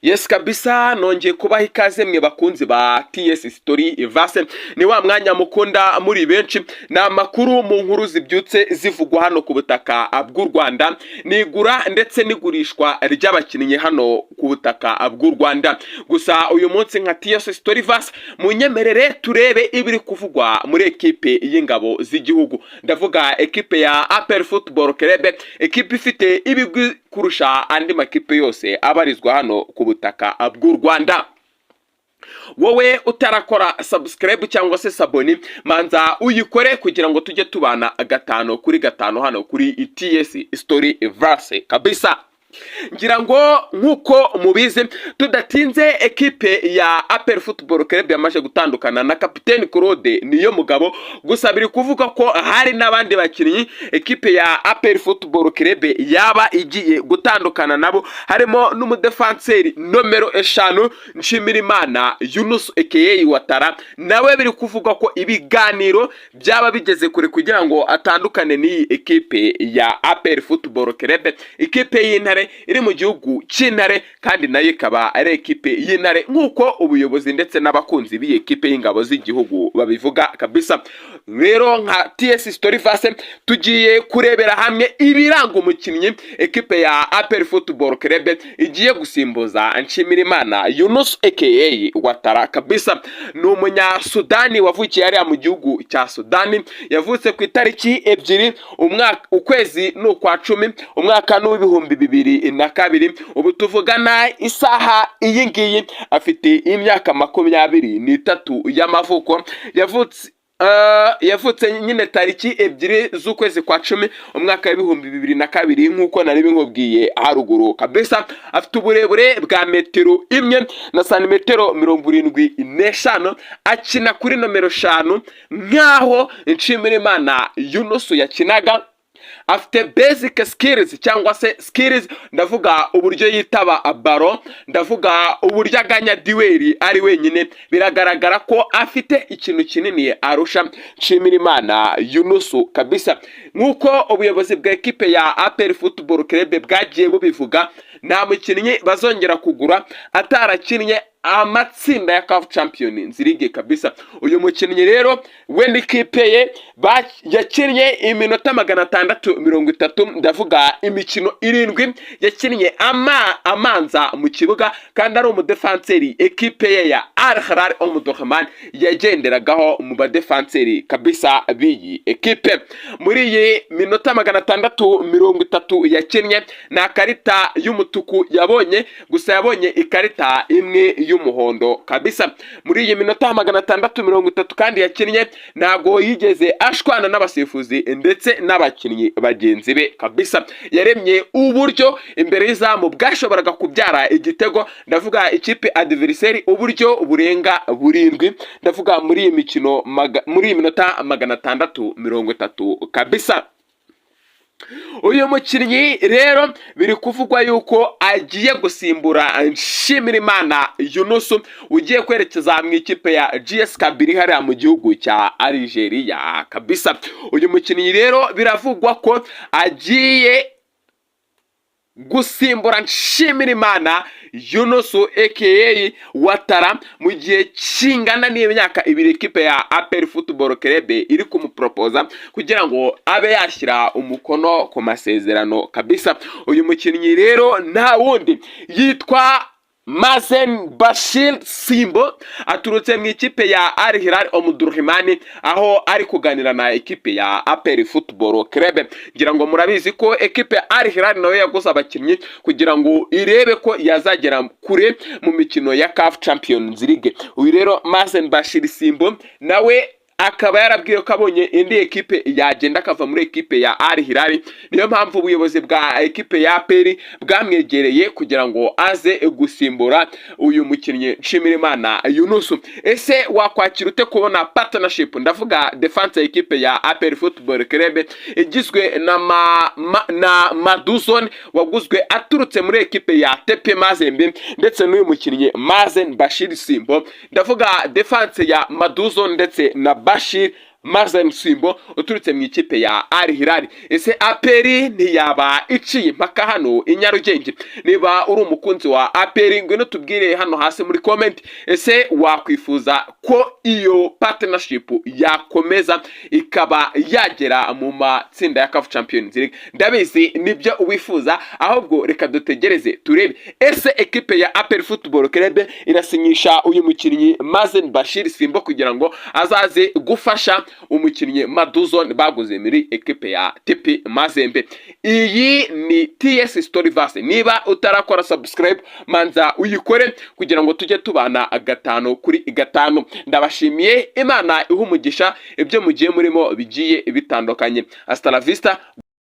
Yes kabisa, nongeye kubaha ikaze mwe bakunzi ba TS Story Verse. Ni wa mwanya mukunda muri benshi, ni amakuru mu nkuru zibyutse zivugwa hano ku butaka bw'u Rwanda, ni igura ndetse n'igurishwa ry'abakinnyi hano ku butaka bw'u Rwanda. Gusa uyu munsi nka TS Story Verse, munyemerere turebe ibiri kuvugwa muri ekipe y'ingabo z'igihugu. Ndavuga ekipe ya APR Football Club, ekipe ifite ibigwi kurusha andi makipe yose abarizwa hano ku butaka bw'u Rwanda. Wowe utarakora subscribe cyangwa se s'abonner, manza uyikore kugira ngo tujye tubana gatanu kuri gatanu hano kuri TS Story Verse kabisa. Ngira ngo nk'uko mubizi, tudatinze, ekipe ya APR Football Club yamaze gutandukana na kapiteni Claude Niyo Mugabo. Gusa biri kuvuga ko hari n'abandi bakinnyi ekipe ya APR Football Club yaba igiye gutandukana nabo, harimo n'umudefanseri nomero 5 Nshimirimana Yunus aka Watara. Nawe biri kuvuga ko ibiganiro byaba bigeze kure kugira ngo atandukane n'iyi ekipe ya APR Football Club, ikipe y'Intare iri mu gihugu cy'Intare, kandi nayo ikaba ari ekipe y'Intare nk'uko ubuyobozi ndetse n'abakunzi b'iyi ekipe y'ingabo z'igihugu babivuga kabisa. Rero nka TS Story Verse tugiye kurebera hamwe ibiranga umukinnyi ekipe ya APR Football Club igiye gusimbuza Nshimirimana Yunus aka Watara kabisa. Ni umunyasudani wavukiye hariya mu gihugu cya Sudani. Yavutse ku itariki 2, umwaka, ukwezi ni ukwa 10, umwaka ni uw'2002. Ubu tuvugana, isaha iyi ngiyi, afite imyaka 23 y'amavuko. Yavutse nyine tariki 2 z'ukwezi kwa 10, umwaka w'2002, nk'uko nari binkubwiye haruguru kabisa. Afite uburebure bwa metero 1 na santimetero 75. Akina kuri nomero 5 nk'aho Nshimirimana Yunusu yakinaga. Afite basic skills cyangwa se skills, ndavuga uburyo yitaba ballon, ndavuga uburyo aganya duel ari wenyine. Biragaragara ko afite ikintu kinini arusha Nshimirimana Yunusu kabisa. Nk'uko ubuyobozi bwa ekipe ya APR Football Club bwagiye bubivuga, nta mukinnyi bazongera kugura atarakinnye amatsinda ya CAF Champions League kabisa. Uyu mukinnyi rero we n'ikipe ye yakinnye iminota 630, ndavuga imikino irindwi yakinnye amanza mu kibuga, kandi ari umudefanseri ekipe ye ya Al Hilal Omdurman yagenderagaho mu badefanseri kabisa b'iyi ekipe. Muri iyi minota 630 yakinnye, nta karita y'umutuku yabonye, gusa yabonye ikarita imwe y'umuhondo kabisa. Muri iyi minota 630 kandi yakinnye, ntabwo yigeze ashwana n'abasifuzi ndetse n'abakinnyi bagenzi be kabisa. Yaremye uburyo imbere y'izamu bwashoboraga kubyara igitego, ndavuga ikipe adversaire, uburyo burenga burindwi, ndavuga muri iyi mikino muri iyi minota 630 kabisa. Uyu mukinnyi rero biri kuvugwa yuko agiye gusimbura Nshimirimana Yunusu ugiye kwerekeza mu ikipe ya JS Kabylie hariya mu gihugu cya Algeria kabisa. Uyu mukinnyi rero biravugwa ko agiye gusimbura Nshimirimana Yunusu aka Watara mu gihe kingana n'imyaka 2 ekipe ya APR Football Club iri kumuporopoza kugira ngo abe yashyira umukono ku masezerano kabisa. Uyu mukinnyi rero nta wundi, yitwa Mazen Bashir Simbo, aturutse mu ikipe ya Al Hilal Omdurman, aho ari kuganira na ekipe ya APR Football Club. Ngira ngo murabizi ko ekipe ya Al Hilal nayo yaguze abakinnyi kugira ngo irebe ko yazagera kure mu mikino ya CAF Champions League. Uyu rero Mazen Bashir Simbo nawe akaba yarabwiwe ko abonye indi ekipe yagenda akava muri ekipe ya Al Hilal. Niyo mpamvu ubuyobozi bwa ekipe ya APR bwamwegereye kugira ngo aze gusimbura uyu mukinnyi Nshimirimana Yunusu. Ese wakwakira ute kubona partnership, ndavuga defense ya ekipe ya APR Football Club igizwe na Maduzone waguzwe aturutse muri ekipe ya TP Mazembe, ndetse n'uyu mukinnyi Mazen Bashir Simbo? Ndavuga defense ya Maduzone ndetse na Bashir Mazen Simbo uturutse mu ikipe ya Al Hilal. Ese APR ntiyaba iciye impaka hano i Nyarugenge? Niba uri umukunzi wa APR, ngwino tubwire hano hasi muri comment. Ese wakwifuza ko iyo partnership yakomeza ikaba yagera mu matsinda ya CAF Champions League? Ndabizi nibyo wifuza, ahubwo reka dutegereze turebe. Ese ekipe ya APR Football Club irasinyisha uyu mukinnyi Mazen Bashir Simbo kugira ngo azaze gufasha umukinnyi Maduzone baguze muri ekipe ya TP Mazembe? Iyi ni TS Storyverse. Niba utarakora subscribe, manza uyikore kugira ngo tujye tubana gatanu kuri gatanu. Ndabashimiye, Imana iha umugisha ibyo mugiye murimo bigiye bitandukanye. Hasta la vista.